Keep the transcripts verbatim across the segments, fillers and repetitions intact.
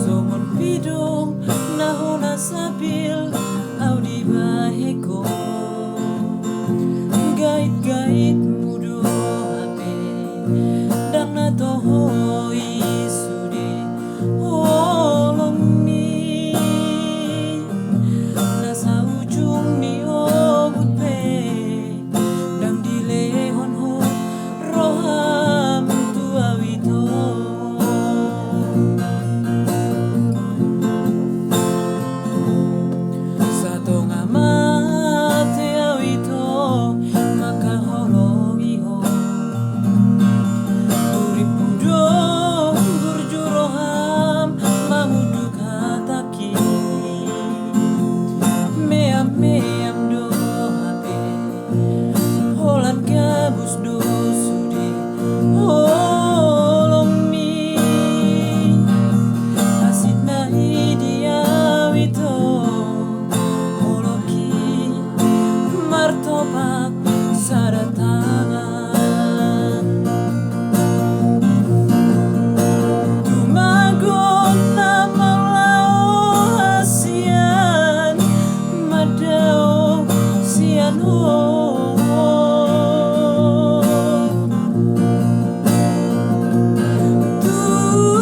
Songon pidong na hona sapil au dibahen ho. Gaitgaitmu do hape ndang na toho i sude holongmi. Na saujung ni ogut pe ndang dilehon ho roham tu au ito. Satonga mate au ito mangkaholongi ho. Uriphu do burju roham mangunduk hatangki. Meammeam do hape holan gabus do sude holongmi. Hansit na i di au ito holongki martopap sada tangan. Tumagon na mangalaho hasian mandao sian ho.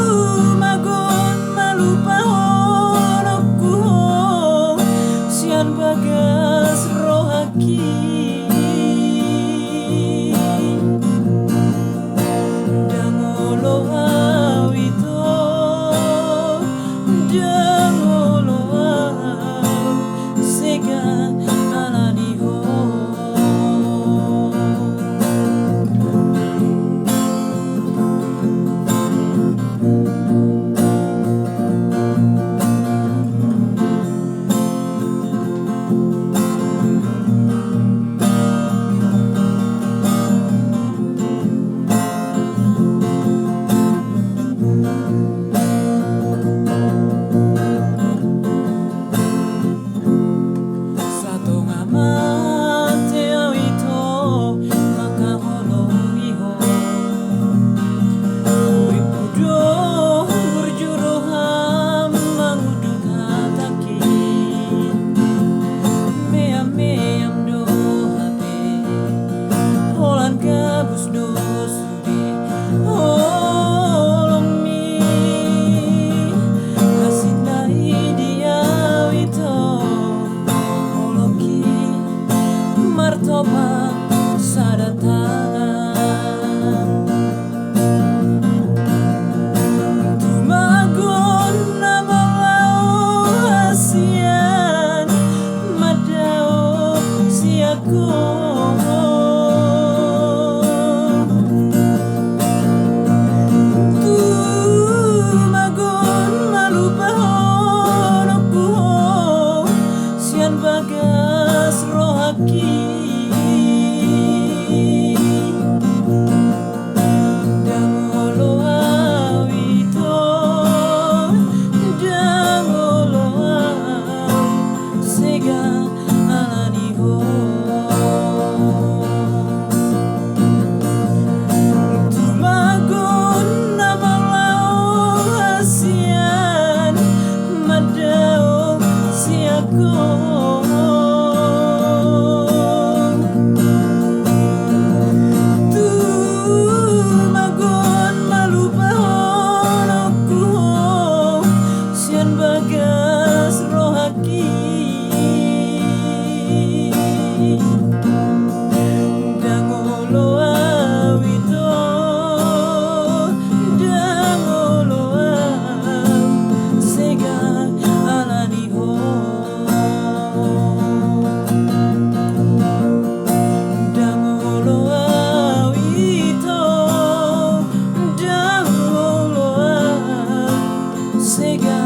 Tumagon malupahononku ho sian bagas rohangki. Ndang olo au ito, ndang olo au sega ala ni ho. Satonga mate au ito mangkaholongi ho. Uriphu do burju roham mangunduk hatangki. Meammeam do hape holan gabus do sude holongmi. Hansit na i di au ito holongki martopap sada tangan. Tumagon na mangalaho hasian mandao sian ho. Tumagon malupahononku ho sian bagas rohangki. Ndang olo au ito, ndang olo au sega ala ni ho. Tumagon na mangalaho hasian mandao sian ho. Tumagon malupahononku ho sian bagas rohangki. Ndang olo au ito, ndang olo au sega ala ni ho. Ndang olo au ito, ndang olo au sega